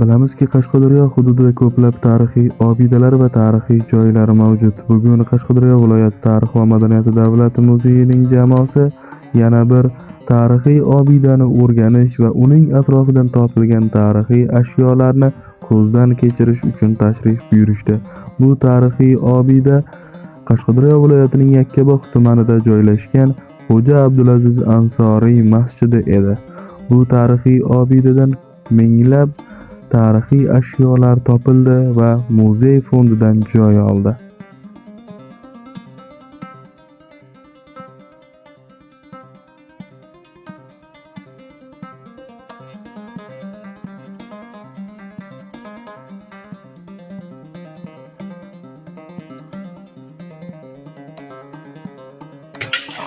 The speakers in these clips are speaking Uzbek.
Bilamizki, Qashqadaryo hududida ko'plab tarixiy obidalar va tarixiy joylar mavjud. Bugun Qashqadaryo viloyati tarix va madaniyati davlat muzeyining jamoasi yana bir tarixiy obidani o'rganish va uning atrofidan topilgan tarixiy ashyolarni ko'zdan kechirish uchun tashrif buyurishdi. Bu tarixiy obida Qashqadaryo viloyatining Yakkabog' tumanida joylashgan Xo'ja Abdulaziz Ansoriy masjidi edi. Bu tarixiy obidadan minglab tarixiy ashyolar topildi va muzey fondidan joy oldi.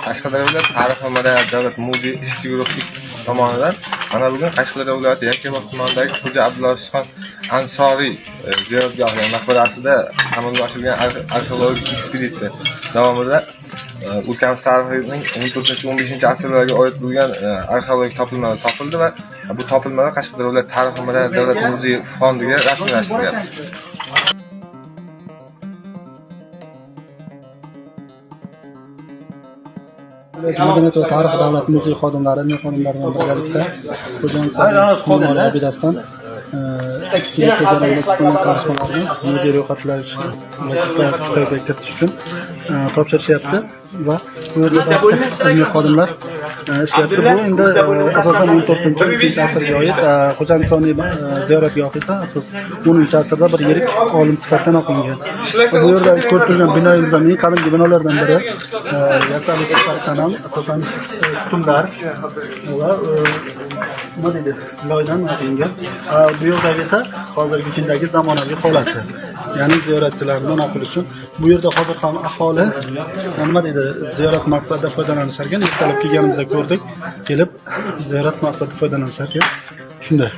Qashqadaryo viloyati tarix va madaniyat davlat muzeyi ishchi guruhi tomonidan mana bugun Qashqadaryo viloyati Yakkabog' tumanidagi Xo'ja Abdulazizxon Ansoriy ziyoratgohi, ya'ni maqbarasida amalga oshirilgan arxeologik ekspeditsiya davomida o'lkamiz tarixining 14-15 asrlarga oid bo'lgan arxeologik topilmalar topildi va bu topilmalar Qashqadaryo viloyati tarix va madaniyat davlat muzeyi fondiga rasmiylashtirilgan. Madaniyat va tarix davlat muzeyi xodimlari, ilmiy xodimlari bilan birgalikda Xo'ja Ansoriy obidasidan chiqqan qazishmalarni muzey ro'yxatlariga kitobiga kiritish uchun topshirishyapti va bu yerda barcha ilmiy xodimlar ishlayapti. Bu endi asosan 14-15 asrga oid Xo'ja Ansoriy ziyoratgohi esa asosan 10 asrda bir yirik olim sifatida qilingan. Bu yerda ko'rib turgan binoyimiz ham eng qadimgi binolardan biri. Yasalish jihatdan ham asosan ustunlar va nima deydi, loydan qilingan. Bu yerdagi esa hozirgi kundagi zamonaviy holati. Ya'ni ziyoratchilarni nima qilish uchun bu yerda hozir ham aholi nima deydi, ziyorat maqsadida foydalanishar ekan. Ertalab kelganimizda ko'rdik, kelib ziyorat maqsadida foydalanishar ekan. Shunday.